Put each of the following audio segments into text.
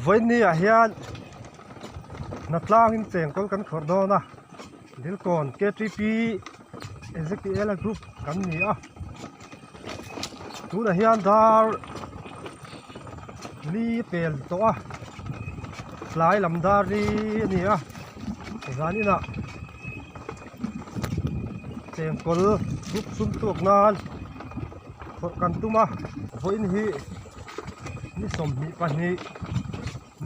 Vawiinni ah hian hnatlangin chengkawl kan khawrh dawn a Dilkawn ktp Ezekiela group kan ni a tunah hian dar li pel tawh a tlai lam dar li a ni a zaninah chengkawl group sum tuak nan khawrh kan tum a vawiin hi ni 22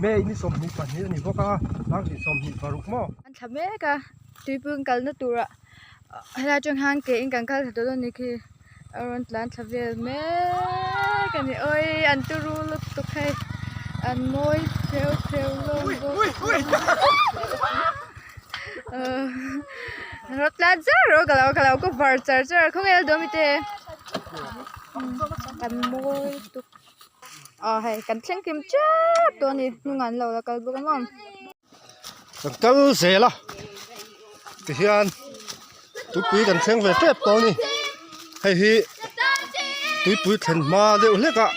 May ni 22 a ni bawk a sanghnih 26 maw. An thla mek a tuipui kalna turah helai atang hian ke in kan kal thla dawn a ni khi a rawn tlan thla vel mek a ni awii an turu lutuk hei an mawi pheu pheu hlawm bawk a rawn tlan char rawh ka lo ka lo cover char char a khawnge la dawm i te an mawi lutuk. Aw hei kan thleng kim tep tawh a ni hnungah an lo la kal bawk a maw. Kan kal zel a tihian tuipui kan thleng ve tep tawh a ni hei hi tuipui thlen hma deuh hlek ah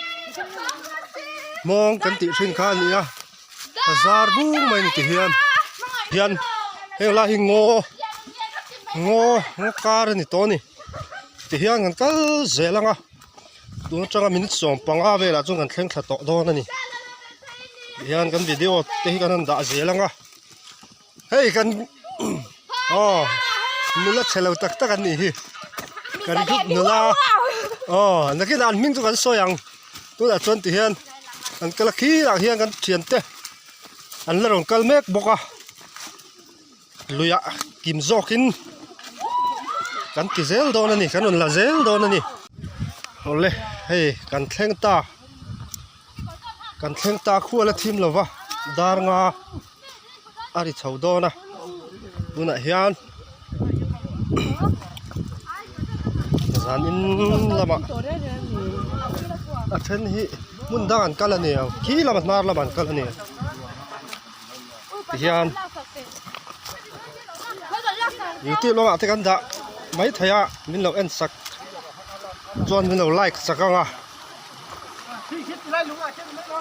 hmawng kan tih thin kha a ni a a zar bung mai a ni tihian hian heng lai hi ngaw ngaw ngaw kar a ni tawh a ni tihian kan kal zel ang a. Tun atanga minute 15 velah chuan kan thleng thla tawh dawn a ni tihian kan video te hi kan han dah zel ang a hei kan aw nula chhe lo tak tak an nih hi kan group nula aw nakinah an hming chu kan sawi ang tunah chuan tihian an kal a khirah hian kan thiante an la rawn kal mek bawk a. Luiah kim zawkin kan ti zel dawn a ni kan rawn la zel dawn a ni awle hei kan thleng ta kan thleng ta khual a thim lova dar nga a ri chho dawn a tunah hian zan in lamah a then hi hmun dang an kal a ni ang khi lama hnar lamah an kal a ni ang. Tihian youtube lamah te kan dah mai thei a min lo en sak chuan min lo like sak ang a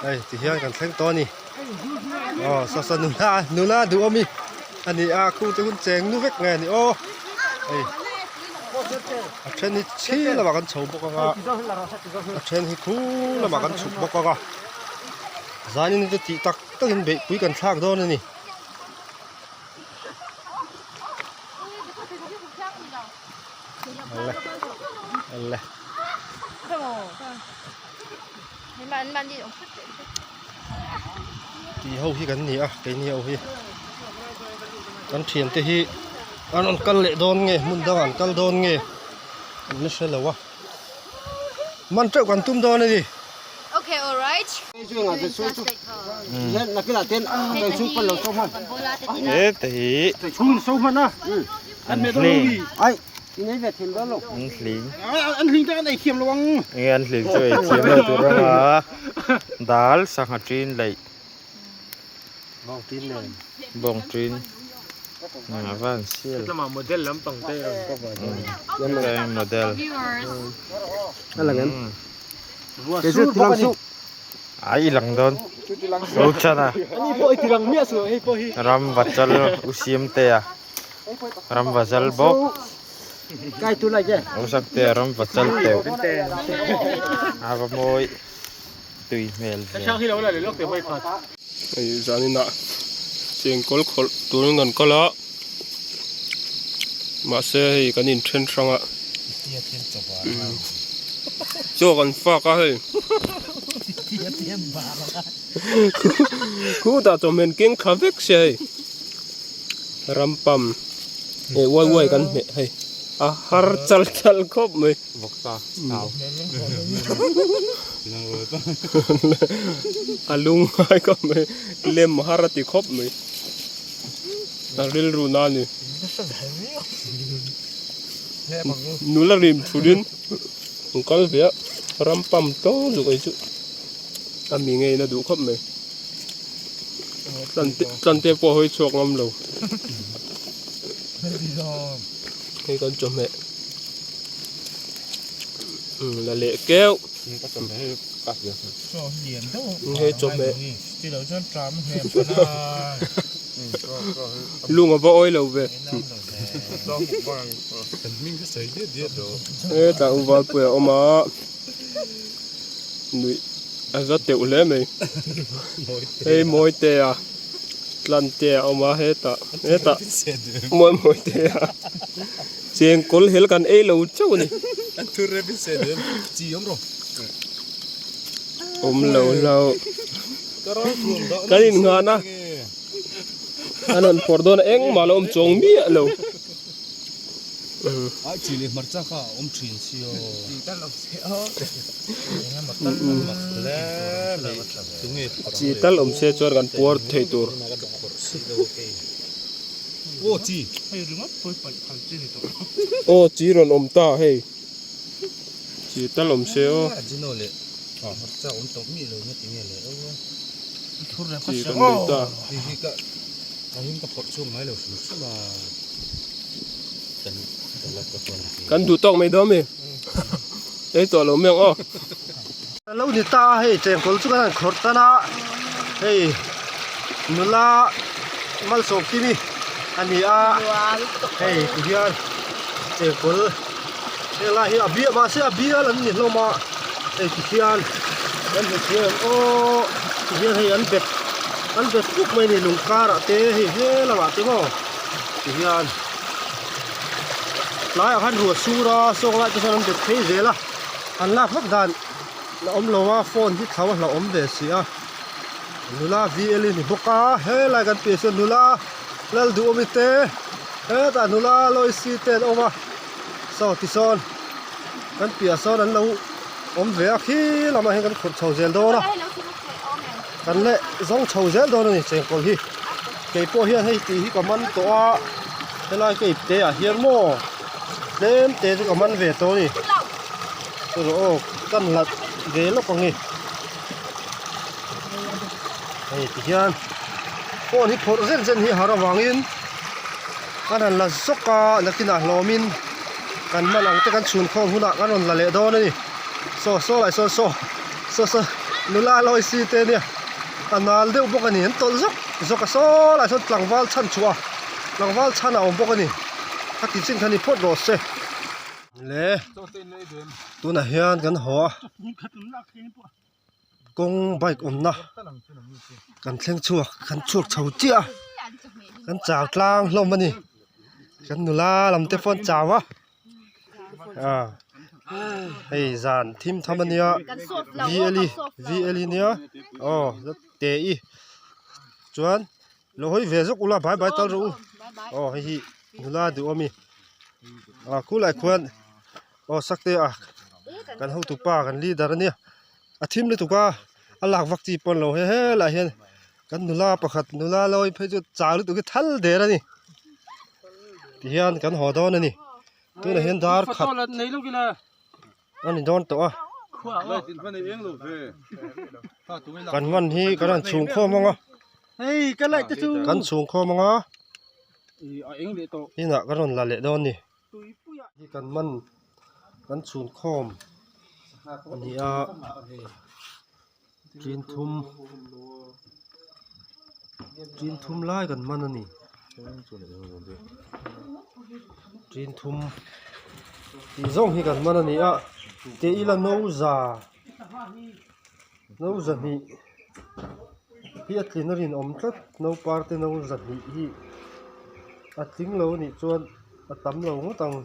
hei tihian kan thleng tawh a ni aw sawsa nula nula duh awm hi a ni a khu te hun cheng nu vek nge a ni aw hei a then hi chhi lamah kan chho bawk ang a a then hi khu lamah kan chhuk bawk ang a zanin te tih tak takin beihpui kan thlak dawn a ni. Awle awle. Tih ho hi kan ni a keini ho hi kan thiante hi an rawn kal leh dawn nge hmun dangah an kal dawn nge an la hre lo a man teuh kan tum dawn a ni. Okay, all right. He te hi an hling an hling enge an hling chu ei thiam lo tur anga dal sangha tin laih bawng tin a van sial model model Ai i lang dawn lo chan a ram vachal u siam te a ram vachal bawk u sak te a ram vachal teuh a va mawi tui hmel ve. Hei zaninah chengkawl khawlh turin kan kal a mahse hei kan inthen hrang a chaw kan fak a hei khutah chawhmeh keng kha vek sia hei rampam eh uai uai kan hmeh hei a har chal chal khawp mai. Vawksa thau. A lung ngai khawp mai lem har a ti khawp mai a rilru na a ni nula rim thulin an kal ve a ram pam tawng zuk ei chu a mi ngeiin a duh khawp mai tlan te pawh a hawi chhuak ngam lo hei kan chawhmeh. La leh keuh. Hei chawhmeh lung a va awi lo ve hetah u valpui a awm a nuih a za teuh hle mai hei mawi te a tlan te a awm a hetah hetah mawi mawi te a chengkawl hel kan ei lo chauh a ni. Awm lo lo kan in nghah na an rawn phawrh dawn a engmah la awm chuang miah lo chi tal awm se chuan kan puar thei tur. Aw chi rawn awm ta hei. Chi tal awm se aw. Chi kan nei ta. Kan duh tawk mai dawn mi. Ei tawh lo mai ang aw. Lo ni ta a hei chengkawl chu kan han khawrh tan a hei nula malsawm kimi a ni a hei tihian chengkawl helai hi a bial mahse a bial an ni hlawm a hei tihian kan hmu thiam em aw tihian hei an bet an bet fuk mai a ni lung karah te hei he lamah te maw tihian tlaiah khan ruah sur a sawng lai te chuan an bet phei zel a. An lak vak dan la awm lo a phone hi thau a hlauhawm ve si a nula VL i ni bawk a helai kan piah chuan nula Lalduhawmi te hetah nula Loicy te an awm a saw tisawn kan piah sawn an lo awm ve a khi lamah hian kan khurh chho zel dawn a kan leh zawng chho zel dawn a ni chengkawl hi keipawh hian hei tih hi ka man tawh a helai ka ipte ah hian maw. Tlem te chu ka man ve tawh a ni chawlh aw kan hlat ve lawk ang e hei ti hian phone hi phawrh zen zen hi a har avangin kan han la zawk a nakinah hlawmin kan man ang te kan chhun khawm hunah kan rawn la leh dawn a ni saw saw lai sawn saw saw saw nula lawi si te ania a nal deuh bawk a ni an tawlh zawk zawk a saw lai sawn tlangval chhan chhuah a tlangval chhan a awm bawk a ni. A ti chin kha ni phawt rawh se le tunah hian kan haw a kawng bike awmna kan thleng chhuak kan chhuak chho chiah a kan chau tlang hlawm a ni kan nula lam te pawh an chau a ah hei zan thim tham a nia V L E V L E nia aw te i chuan. Lo hawi ve zawk ula bai bai tal rawh u aw hei hi nula duh awm i ah khulai khuan aw sakte ah kan hotu pa kan leader ania a thim lutuk a a lak vak chi pawn lo he helai hian kan nula pakhat nula lawi phei chu chau lutuk hi thal der ani tihian kan haw dawn ani tunah hian dar khat a ni dawn tawh a kan man hi kan han chhung khawm ang a kan chhung khawm ang a inah kan rawn la leh dawn a ni hi kan man kan chhung khawm a ni a tin thum tin thum lai kan man a ni tin thum tih zawng hi kan man a ni a teh ila no za no zahnih hi a tlin a rinawm tlat no parte no zahnih hi a tling lo a nih chuan a tam lo ngawt ang.